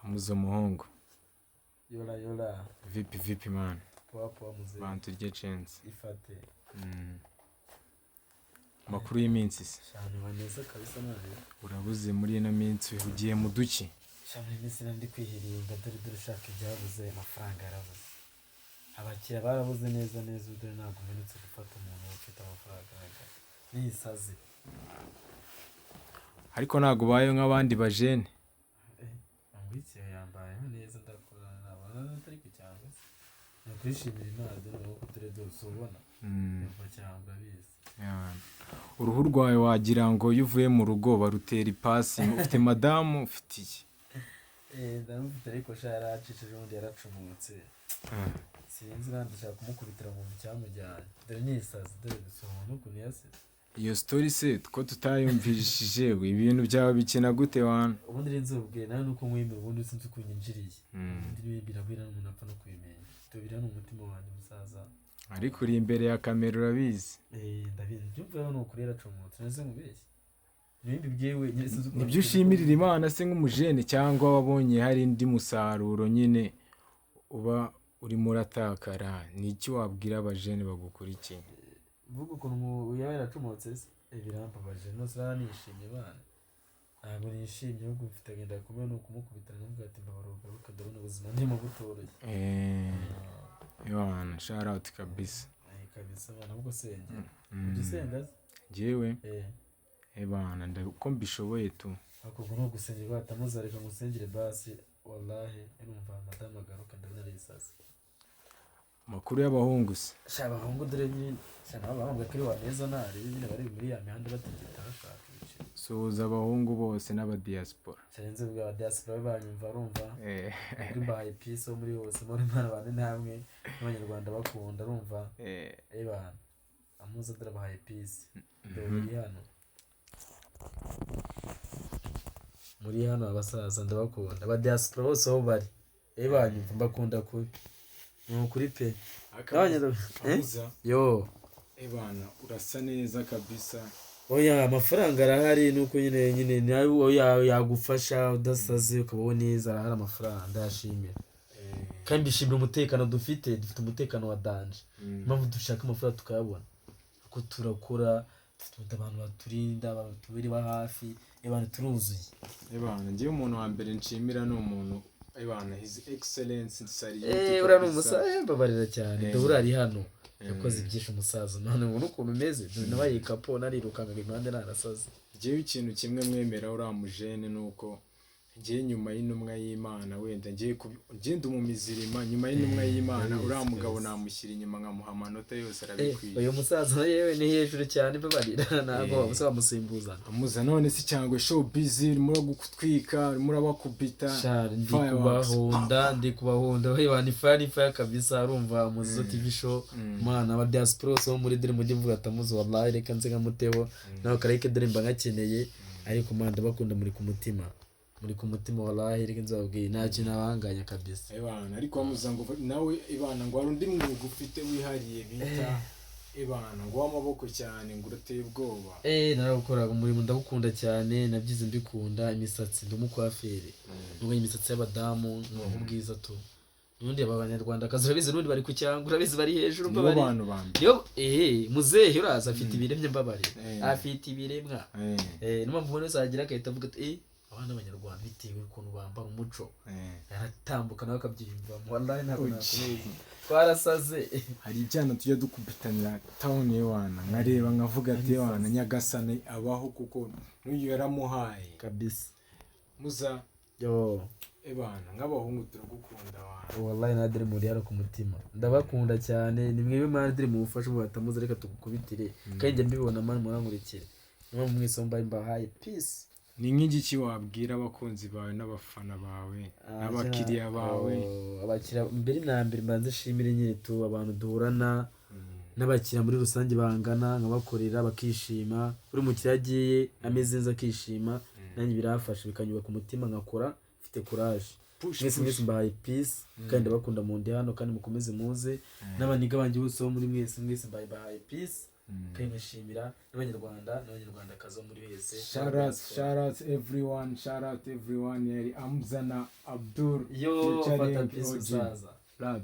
Amuze umuhungu. Yola yola. Vipi vipi man? Poa poa mzee. Bantu urye chance. Ifate. Amakuru y'iminsi se? Shana waneza kabisa nawe. Urabuze muri ino minsi, ugiye mu duki? Shana iminsi nari ndi kwihiringa, dore dore ushaka ibyabuze, amafaranga yarabuze. Abakiriya barabuze neza neza, dore ntabwo mperutse gufata umuntu ufite amafaranga agaragara. Nisaze. Ariko ntabwo ubayeho nk'abandi bajene. Angwikiye yambayeho neza, ndakora nabona atari ku cyangwa se. Ni ukwishimira Imana, dore uko dore dose ubona. Yumva cyangwa abizi. Yeah. Uruhu rwawe wagira ngo iyo uvuye mu rugo barutera ipasi. Ufite madamu, ufite iki? Ndamufite ariko sha yaracishije, ubundi yaracumutse. Sinzi, nandi ndashaka kumukubitira mu cyamujyanye. Dore nisaze, dore dusoma n'ukuntu yasize. Iyo story se ko tutayumvishije, ibintu byawe bikina gute wana? Ubundi rero nzobwiye nawe nuko nkwemera, ubundi sinzi ukuntu nyinjiriye. Ubundi niba birahwira n'umuntu apfa no kubimenya. Tubira ni umutima wanjye musaza. Ariko uri imbere ya kamera urabizi. Ndabizi. Byumva rero ni ukuri yaracumutse. Nese nkubeshye. Nimba ibyewe nyine sinzi ukuntu. Nibyo ushimirira Imana se nk'umujene, cyangwa wabonye hari indi musaruro nyine uba urimo uratakara? Ni iki wabwira abajene bagukurikiye? Mvuga ukuntu yaba yaracumutse se? Birambabaje. Nose urara nishimye bana. Ntabwo nishimye, ahubwo mfite agahinda gakomeye, ni ukumukubitira nkamubwira ati mbabara ugaruka, ndabona ubuzima ndimo butoroshye. Yohana, shout out kabisa. Kabisa bana, ahubwo sengera. Ujya usenga se? Njyewe bana, uko mbishoboye tu. Ariko ubwo ni ugusengera batamuza, reka ngusengere basi, wallahi urumva madamu agaruka, ndabona ari isazi. Amakuru y'abahungu se? Sha abahungu dore nyine, sha nabo bahungu kuri wa neza nari nyine bari muri ya mihanda bategeta bashaka ibiceri. Suhuza abahungu bose n'abadiaspora. Sha nzi ubwa diaspora banyumva urumva. Ubwo mbahaye peace wo muri hose, muri Imana bane namwe n'abanyarwanda bakunda urumva. Bana amuza dore abahaye peace. Dore muri hano. Muri hano abasaza ndabakunda. Aba diaspora bose aho bari. Banyumva mbakunda kubi. Ni ukuri pe. Amuza. Yo. Bana, urasa neza kabisa. Oya, amafaranga arahari, nuko nyine nyine nawe yagufasha udasaze ukabaho neza, arahari amafaranga ndayashimira. Kandi mbishimira umutekano dufite, dufite umutekano wa danje. Impamvu dushaka amafaranga tukayabona. Kuko turakora, dufite abantu baturinda, batubiriba hafi, abantu turuzuye. Bana, njyewe umuntu wa mbere nshimira ni umuntu, bana, his excellence Saliyuti. Uriya ni umusaza, mbabarira cyane. Dore ari hano. Yakoze ibyinshi umusaza. None ubona ukuntu umeze, dore nabaye kapo narirukangaga impande narasaze. Njyewe ikintu kimwe mwemera uriya mujene ni uko njyewe nyuma y'intumwa y'Imana, wenda ngiye ngenda mu mizirima, nyuma y'intumwa y'Imana uriya mugabo namushyira inyuma nkamuha amanota yose, arabikwiye. Uyu musaza yewe ni hejuru cyane, mbabarira, ntabwo wabuze wamusimbuza. Amuza, none se cyangwa showbiz urimo uragutwika, urimo urabakubita? Ndi kubahunda, ndi kubahunda, we ni fire, ni fire kabisa, urumva Muzizo TV show, mwana aba diaspora bose bo muri dore mujye mvuga atamuzi, wallahi reka nze nkamuteho nawe kareke, dore mba nkakeneye, ariko mwana ndabakunda, muri ku mutima, muri ku mutima, wallahi reka nzababwiye nta kintu nabanganya kabisa. Ebana, ariko wamuza ngo nawe ibana ngo hari undi mwuga ufite wihariye bita ibana ngo w'amaboko cyane, ngo urateye ubwoba. Narawukoraga umurimo, ndawukunda cyane, nabyize mbikunda, imisatsi, ndi umukwaferi. Ntunganya imisatsi y'abadamu, nkabaha ubwiza tu. N'ubundi aba banyarwandakazi urabizi, n'ubundi bari ku cyangwa urabizi bari hejuru. Nibo mbabarira. bantu ba mbere. Niyo muzehe uraza afite ibiremwa, mbabarira. Afite ibiremwa. Niyo mpamvu ubona wese yagira agahita avuga ati abana b'abanyarwanda bitewe ukuntu bambara umuco. Aratambuka nawe akabyiyumvamo, wallahi ntabwo nakubeshya. Twarasaze. Hari ibyana tujya dukubitanira town yewana, nkareba nkavuga ati yewana Nyagasani abaho kuko n'uyu yaramuhaye. Kabisa. Muza. Yo. Ebana, nk'abahungu turagukunda wana. Wallahi nadire muri hano ku mutima ndabakunda cyane, ni mwebwe madire mu bufasha batamuze, reka tugukubitire, kandi njya mbibona mani murankurikire, niyo mpamvu mwese mbaye mbahaye peace. Ni nk'igiki wabwira abakunzi bawe n'abafana bawe n'abakiriya bawe? Abakiriya mbere na mbere mbanze nshimire nyine tu abantu duhurana n'abakiriya muri rusange bangana, nkabakorera bakishima, buri mukiriya agiye ameze neza akishima, nanjye birafasha bikanyubaka umutima nkakora mfite courage. Push, mwese push. Mwese mbahaye peace kandi ndabakunda, mu ndi hano kandi mukomeze muze n'abaniga banjye bose bo muri mwese, mwese mbahaye peace. Kandi nkashimira n'Abanyarwanda n'Abanyarwandakazi bo muri wese. Shout out, shout out everyone, shout out everyone. Yari Amza na Abdul Yo, featuring fata peace, OG. musaza. Blood.